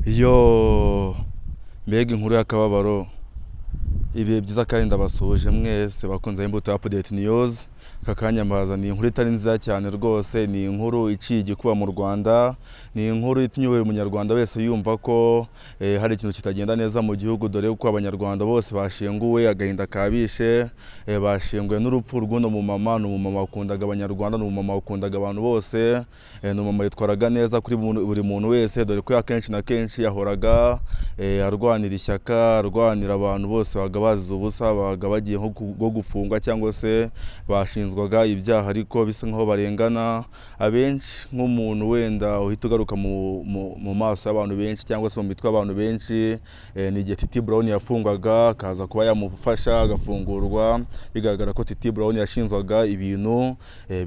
Yo, mbega inkuru y'akababaro! Ibihe byiza kandi ndabasuhuje mwese bakunze Imbuto Update News. Aka kanya mbazaniye inkuru itari nziza cyane rwose, ni inkuru iciye igikuba mu Rwanda, ni inkuru itumye buri munyarwanda wese yumva ko hari ikintu kitagenda neza mu gihugu, dore ko abanyarwanda bose bashenguwe, agahinda kabishe, bashenguwe n'urupfu rw'uno mumama. Ni umumama wakundaga abanyarwanda, ni umumama wakundaga abantu bose, ni umumama witwaraga neza kuri buri muntu wese, dore ko akenshi na kenshi yahoraga arwanira ishyaka, arwanira abantu bose babaga bazize ubusa, babaga bagiye nko gufungwa cyangwa se bashinjwaga ibyaha ariko bisa nkaho barengana. Abenshi nk'umuntu wenda uhita ugaruka mu maso y'abantu benshi cyangwa se mu mitwe y'abantu benshi, ni igihe Titi Brown yafungwaga akaza kuba yamufasha agafungurwa, bigaragara ko Titi Brown yashinjwaga ibintu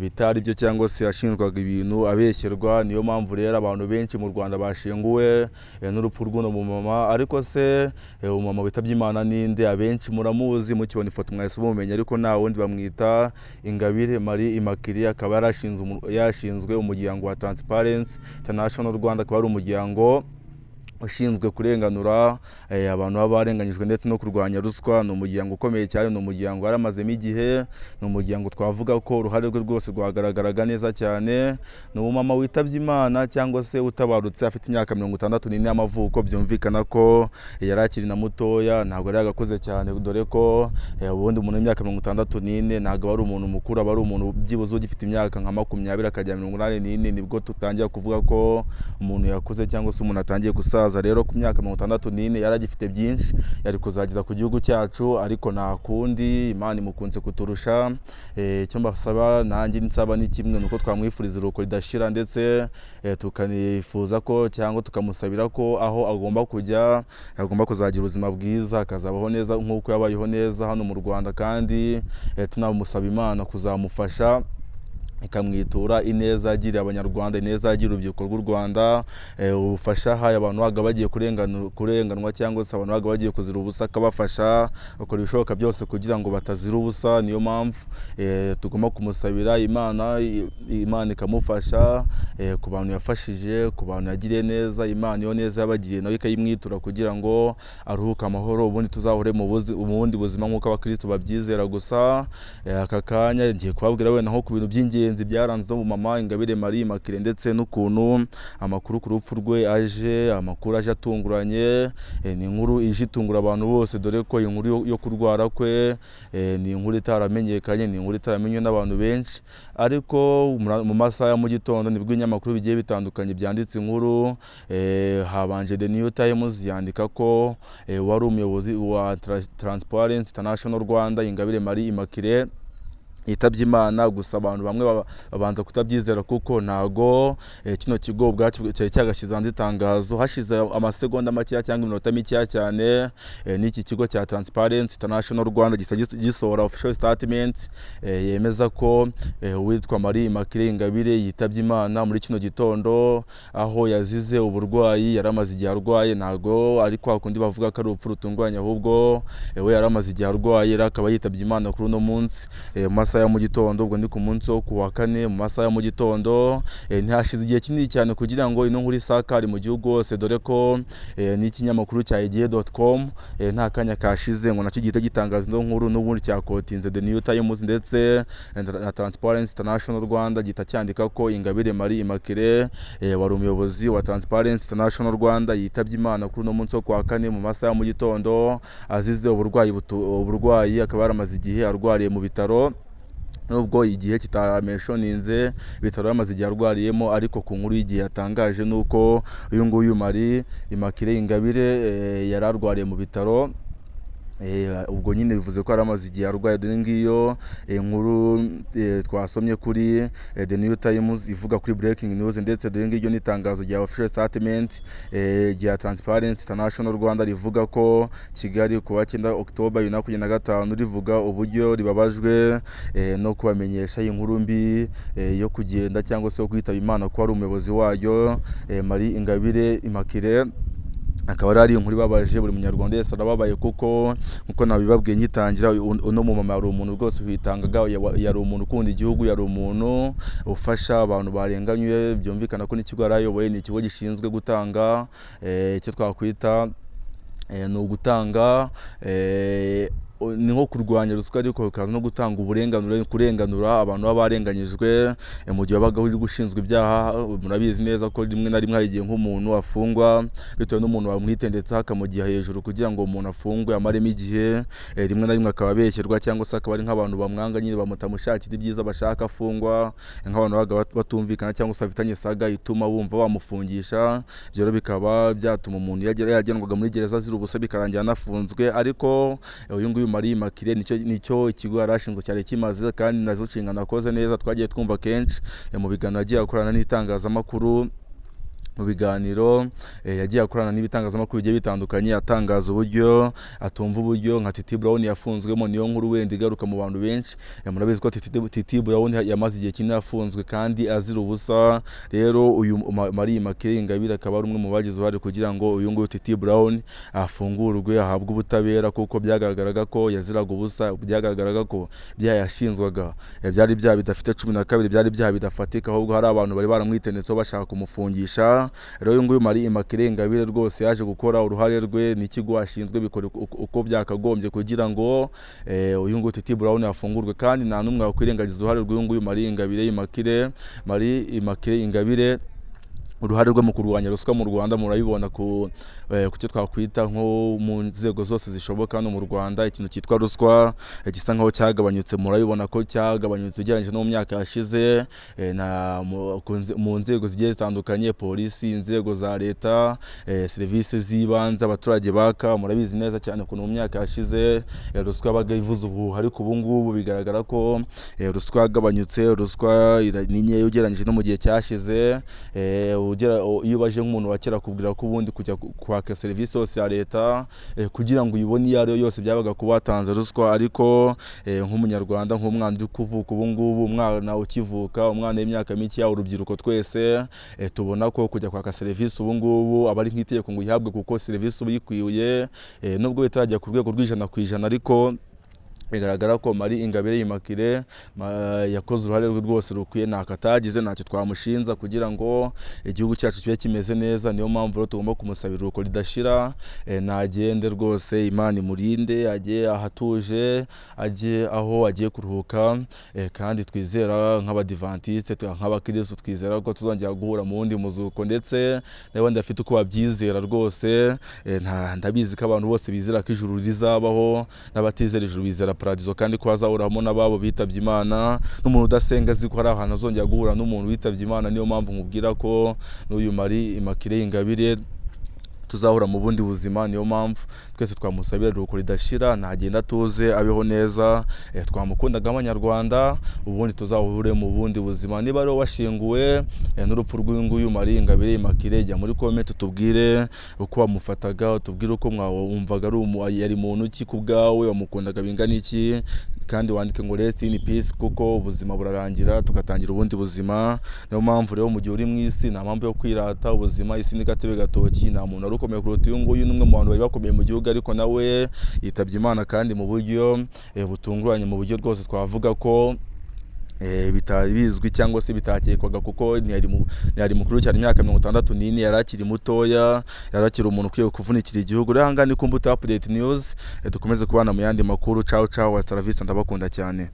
bitari byo cyangwa se yashinjwaga ibintu abeshyerwa. Niyo mpamvu rero abantu benshi mu Rwanda bashenguwe n'urupfu rw'uno mumama. Ariko se umumama witabye Imana ninde? Abenshi muramuzi, mukibona ifoto mwahise mumumenya, ariko nta wundi, bamwita Ingabire Marie Immaculée, akaba yarashinzwe umuryango wa Transparency International Rwanda, akaba ari umuryango ushinzwe kurenganura abantu baba barenganyijwe ndetse no kurwanya ruswa. Ni umuryango ukomeye cyane, ni umuryango waramazemo igihe, ni umuryango twavuga ko uruhare rwe rwose rwagaragaraga neza cyane. Ni umumama witabye Imana cyangwa se utabarutse afite imyaka 64 y'amavuko, byumvikana ko yari akiri na mutoya, ntabwo yari yagakuze cyane, dore ko ubundi umuntu w'imyaka 64 ntabwo aba ari umuntu mukuru, aba ari umuntu byibuze ugifite imyaka nka 20 akajya 84, nibwo tutangira kuvuga ko umuntu yakuze cyangwa se umuntu atangiye gusaza. Rero ku myaka 64 yari agifite byinshi yari kuzageza ku gihugu cyacu, ariko nta kundi, Imana imukunze kuturusha. Icyo mbasaba nanjye nsaba ni kimwe, ni uko twamwifuriza iruhuko ridashira, ndetse tukanifuza ko cyangwa tukamusabira ko aho agomba kujya agomba kuzagira ubuzima bwiza, akazabaho neza nk'uko yabayeho neza hano mu Rwanda, kandi tunamusaba Imana kuzamufasha ikamwitura ineza yagiriye abanyarwanda, ineza yagiriye urubyiruko rw'u Rwanda, ubufasha ahaye abantu babaga bagiye kurenganwa cyangwa se abantu babaga bagiye kuzira ubusa, akabafasha, akora ibishoboka byose kugira ngo batazira ubusa. Niyo mpamvu tugomba kumusabira Imana, Imana ikamufasha ku bantu yafashije, ku bantu yagiriye neza, Imana iyo neza yabagiriye nayo ikayimwitura kugira ngo aruhuke amahoro, ubundi tuzahure mu bundi buzima nk'uko abakristo babyizera. Gusa aka kanya ngiye kubabwira wenda nko ku bintu by'ingenzi byaranze uno mumama Ingabire Marie Immaculée, ndetse n'ukuntu amakuru ku rupfu rwe aje, amakuru aje atunguranye. Ni inkuru ije itungura abantu bose, dore ko inkuru yo kurwara kwe ni inkuru itaramenyekanye, ni inkuru itaramenywe n'abantu benshi, ariko mu masaha ya mu gitondo nibwo ibinyamakuru bigiye bitandukanye byanditse inkuru. Habanje The New Times yandika ko wari umuyobozi wa Transparency International Rwanda Ingabire Marie Immaculée yitabye Imana. Gusa abantu bamwe babanza kutabyizera kuko ntago kino kigo ubwacyo cyari cyagashyize hanze itangazo. Hashize amasegonda makeya cyangwa iminota mikeya cyane, n'iki kigo cya Transparency International Rwanda gisa gisohora official statement yemeza ko uwitwa Marie Immaculée Ingabire yitabye Imana muri kino gitondo, aho yazize uburwayi yari amaze igihe arwaye. Ntago ari kwa kundi bavuga ko ari urupfu rutunguranye, ahubwo we yari amaze igihe arwaye, rero akaba yitabye Imana kuri uno munsi mu masaha ya mu gitondo. Ubwo ni ku munsi wo ku wa kane mu masaha ya mu gitondo. Ntihashize igihe kinini cyane kugira ngo ino nkuru isakare mu gihugu hose, dore ko n'ikinyamakuru cya igihe.com nta kanya kashize ngo nacyo gihite gitangaza ino nkuru, n'ubundi cyakotinze The New Times ndetse na Transparency International Rwanda, gihita cyandika ko Ingabire Marie Immaculée wari umuyobozi wa Transparency International Rwanda yitabye Imana kuri uno munsi wo ku wa kane mu masaha ya mu gitondo, azize uburwayi, akaba yaramaze igihe arwariye mu bitaro. Nubwo igihe kitameshoninze ibitaro yamaze igihe arwariyemo, ariko ku nkuru y'igihe yatangaje nuko uyu nguyu Marie Immaculée Ingabire yari arwariye mu bitaro. Ubwo nyine bivuze ko yari amaze igihe arwaye. Dore ngiyo inkuru twasomye kuri The New Times ivuga kuri breaking news, ndetse dore ngiryo n'itangazo rya official statement rya Transparency International Rwanda rivuga ko Kigali ku wa 9 October 2025, rivuga uburyo ribabajwe no kubamenyesha inkuru mbi yo kugenda cyangwa se yo kwitaba Imana ko ari umuyobozi wayo Marie Ingabire Immaculée. Akaba ari inkuru ibabaje, buri munyarwanda wese arababaye, kuko nkuko nabibabwiye ngitangira, uno mumama yari umuntu rwose witangaga, yari umuntu ukunda igihugu, yari umuntu ufasha abantu barenganywe. Byumvikana ko n'ikigo yari ayoboye ni ikigo gishinzwe gutanga icyo twakwita ni ugutanga, ni nko kurwanya ruswa, ariko bikaza no gutanga uburenganure, kurenganura abantu baba barenganyijwe mu gihe wabaga uri gushinzwe ibyaha. Murabizi neza ko rimwe na rimwe hari igihe nk'umuntu afungwa bitewe n'umuntu wamwitendetseho akamugiha hejuru kugira ngo umuntu afungwe amaremo igihe, rimwe na rimwe akaba abeshyerwa, cyangwa se akaba ari nk'abantu bamwanga nyine bamutamushakira ibyiza bashaka afungwa, nk'abantu babaga batumvikana cyangwa se bafitanye saga ituma bumva bamufungisha. Ibyo rero bikaba byatuma umuntu yagendwaga muri gereza azira ubusa, bikarangira anafunzwe. Ariko uyu nguyu Marie Immaculée nicyo ikigo yari ashinzwe cyari kimaze, kandi nazo nshingano akoze neza. Twagiye twumva kenshi mu biganiro yagiye akorana n'itangazamakuru, mu biganiro yagiye akorana n'ibitangazamakuru bigiye bitandukanye, atangaza uburyo atumva uburyo nka Titi Brown yafunzwemo. Niyo nkuru wenda igaruka mu bantu benshi. Murabizi ko Titi Brown yamaze igihe kinini afunzwe kandi azira ubusa. Rero uyu Marie Immaculée Ingabire akaba ari umwe mu bagize uruhare kugira ngo uyu nguyu Titi Brown afungurwe, ahabwe ubutabera, kuko byagaragaraga ko yaziraga ubusa, byagaragaraga ko ibyaha yashinzwaga byari ibyaha bidafite 12, byari ibyaha bidafatika, ahubwo hari abantu bari baramwitendetseho bashaka kumufungisha. Rero uyu nguyu Marie Immaculée Ingabire rwose yaje gukora uruhare rwe n'ikigo ashinzwe bikora uko byakagombye kugira ngo uyu nguyu Titi Brown afungurwe, kandi nta n'umwe wakwirengagiza uruhare rw'uyu nguyu Marie Ingabire Immaculée. Marie Immaculée Ingabire uruhare rwe mu kurwanya ruswa mu Rwanda murabibona ku cyo twakwita nko mu nzego zose zishoboka hano mu Rwanda. Ikintu cyitwa ruswa gisa nkaho cyagabanyutse, murabibona ko cyagabanyutse ugereranyije no mu myaka yashize, mu nzego zigiye zitandukanye, polisi, inzego za leta, serivisi z'ibanze abaturage baka. Murabizi neza cyane ukuntu mu myaka yashize ruswa yabaga ivuze ubuhuha, ariko ubu ngubu bigaragara ko ruswa yagabanyutse, ruswa ni nkeya ugereranyije no mu gihe cyashize. Iyo ubaje nk'umuntu wa kera akubwira ko ubundi kujya kwaka serivisi yose ya leta kugira ngo uyibone iyo ari yo yose byabaga kuba watanze ruswa. Ariko nk'umunyarwanda, nk'umwana uri kuvuka ubu ngubu, umwana ukivuka, umwana w'imyaka mike, urubyiruko twese tubona ko kujya kwaka serivisi ubu ngubu aba ari nk'itegeko ngo uyihabwe, kuko serivisi uba uyikwiye, nubwo bitarajya ku rwego rw'100%, ariko bigaragara ko Marie Ingabire Immaculée yakoze uruhare rwe rwose rukwiye, ntako atagize, ntacyo twamushinza kugira ngo igihugu cyacu kibe kimeze neza. Niyo mpamvu rero tugomba kumusabira iruhuko ridashira, nagende rwose, Imana imurinde, ajye ahatuje, ajye aho agiye kuruhuka, kandi twizera nk'abadivantiste, nk'abakristo, twizera ko tuzongera guhura mu wundi muzuko, ndetse n'abandi bafite uko babyizera rwose. Ndabizi ko abantu bose bizera ko ijuru rizabaho, n'abatizera ijuru bizera paradizo, kandi ko bazahuramo n'ababo bitabye Imana. N'umuntu udasenga azi ko hari ahantu azongera guhura n'umuntu witabye Imana. Niyo mpamvu nkubwira ko n'uyu Marie Immaculée Ingabire tuzahura mu bundi buzima. Niyo mpamvu twese twamusabira iruhuko ridashira, nagenda atuze, abeho neza, twamukundaga abanyarwanda, ubundi tuzahure mu bundi buzima. Niba rero washinguwe n'urupfu rw'uyu nguyu Marie Ingabire Immaculée, jya muri comment utubwire uko wamufataga, utubwire uko mwawumvaga yari muntu ki ku bwawe, wamukundaga bingana iki, kandi wandike ngo rest in peace, kuko ubuzima burarangira tugatangira ubundi buzima. Niyo mpamvu rero mu gihe uri mu isi nta mpamvu yo kwirata ubuzima, isi ni gatebe gatoki, nta muntu wari ukomeye kuruta uyu nguyu, n'umwe mu bantu bari bakomeye mu gihugu, ariko nawe yitabye Imana kandi mu buryo butunguranye, mu buryo rwose twavuga ko bitari bizwi cyangwa se bitakekwaga, kuko ntiyari mukuru cyane, imyaka 64, yari akiri mutoya, yari akiri umuntu ukwiye kuvunikira igihugu. Rero ahangaha ni ku Mbuto Update News, dukomeze kubana mu yandi makuru. Ciao ciao, hasta la vista, ndabakunda cyane.